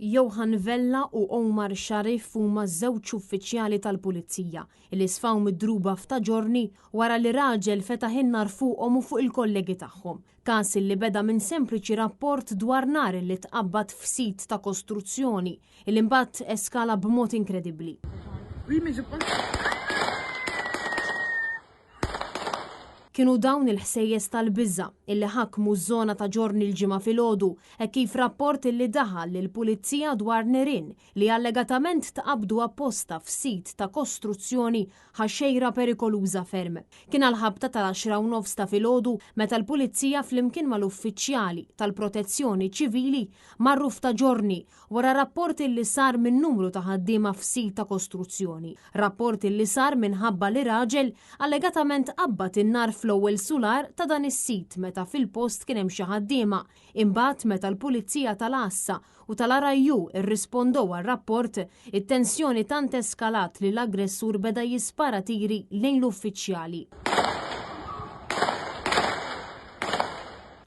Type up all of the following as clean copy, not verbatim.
Johan Vella u Omar Sharif huma żewġ uffiċjali tal-Pulizija li sfaw midruba f'Ta' Ġiorni wara li raġel fetaħ in-nar fuqhom u fuq il-kollegi tagħhom. Każ li beda minn sempliċi rapport dwar nar li tqabbad f'sit ta' kostruzzjoni li mbagħad eskala b'mod inkredibbli. Kienu dawn il-ħsejjes tal-biża' illi ħakmu ż-żona ta' Ġorni l-Ġimgħa filgħodu hekk kif rapport illi daħal lill-Pulizija dwar nirien li allegatament tqabbdu apposta f'sit ta' kostruzzjoni ħa xejra perikoluża ferm. Kien għall-ħabta tal-għaxra u nofs ta' filgħodu meta l-Pulizija flimkien mal-uffiċjali tal-Protezzjoni Ċivili marru f'Ta' Ġorni wara rapport illi sar minn numru ta' ħaddiema f'sit ta' kostruzzjoni. Rapport illi sar minħabba li raġel allegatament qabbad in-nar fl-ewwel sular ta' dan is-sit meta fil-post kien hemm xi ħaddiema. Imbagħad meta l-Pulizija tal-Għassa u tal-RIU rrispondew għar-rapport, it-tensjoni tant eskalat li l-aggressur beda jispara tiri lejn l-uffiċjali.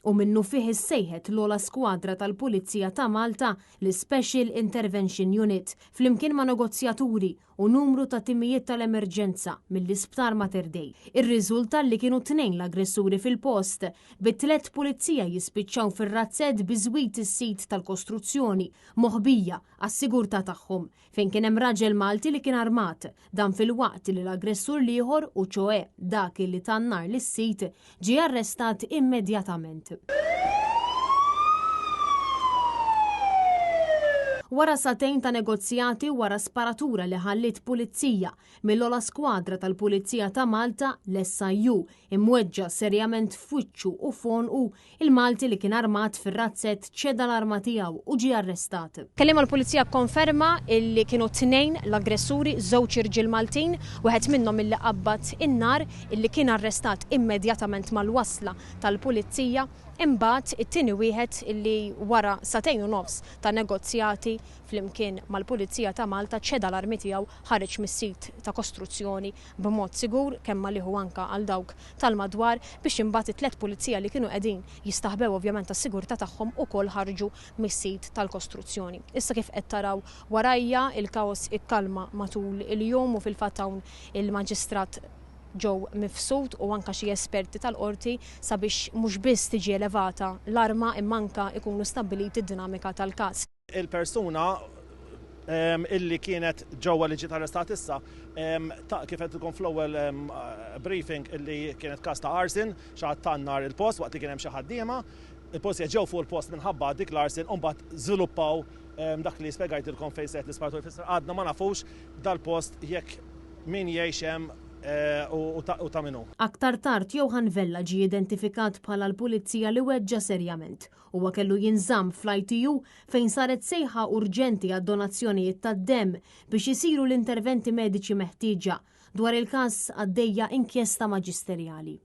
U minnufih issejħet l-ogħla skwadra tal-Pulizija ta' Malta, l-Special Intervention Unit, flimkien ma' negozjaturi u numru ta' timijiet tal-emerġenza mill-Isptar Mater Dei. Irriżulta li kienu tnejn l-aggressuri fil-post, bi tlett pulizija jispiċċaw fir-razzett biżwit is-sit tal-kostruzzjoni, moħbija għas-sigurtà tagħhom. fejn kien hemm raġel Malti li kien armat, dan filwaqt li l-aggressur l-ieħor, u ċoè dak li ta n-nar lis-sid, ġie arrestat immedjatament. Wara sagħtejn ta' negozjati u wara sparatura li ħalliet pulizija mill-ogħla skwadra tal-Pulizija ta' Malta, l-SIU, imweġġa' serjament f'wiċċu u f'għonqu, Il-Malti li kien armat fir-razzett ċeda l-arma tiegħu u ġie arrestat. Kelliem għall-Pulizija kkonferma illi kienu tnejn l-aggressuri, żewġ irġiel Maltin, wieħed minnhom illi qabbad in-nar, illi kien arrestat immedjatament mal-wasla tal-Pulizija, imbagħad it-tieni wieħed illi wara sagħtejn u nofs ta' negozjati flimkien mal-Pulizija ta' Malta ċeda l-armi tiegħu ħareġ mis-sit ta' kostruzzjoni b'mod sigur kemm għalih u anke għal dawk tal-madwar biex imbagħad it-tlett pulizija li kienu qegħdin jistaħbew ovvjament għas-sigurtà tagħhom ukoll ħarġu mis-sit tal-kostruzzjoni. Issa kif qed taraw warajja il-kaos ikkalma matul il-jum u fil-fatt hawn il-Maġistrat Joe Mifsud u anke xi esperti tal-Qorti sabiex mhux biss tiġi elevata l-arma imma anke jkunu stabbiliti d-dinamika tal-każ. Il-persuna illi kienet ġewwa li ġiet arrestat issa, ta' kif għedtilkom fl-ewwel briefing illi kienet każ ta' arson, xi ħadd ta n-nar il-post waqt li kien hemm xi ħaddiema. Il-pulizija ġew fuq il-post minħabba dik l-arson u mbagħad żviluppaw dak li spjegajtilkom fejn seħħet l-isparatorja. Jfisser għadna ma nafux dal-post jekk min jgħix hemm u ta' min hu. Aktar tard Johan Vella ġie identifikat bħala l-pulizija li weġġa' serjament. Huwa kellu jinżamm fl-ITU fejn saret sejħa urġenti għad-donazzjonijiet tad-demm biex isiru l-interventi mediċi meħtieġa. Dwar il-każ għaddejja inkjesta maġisterjali.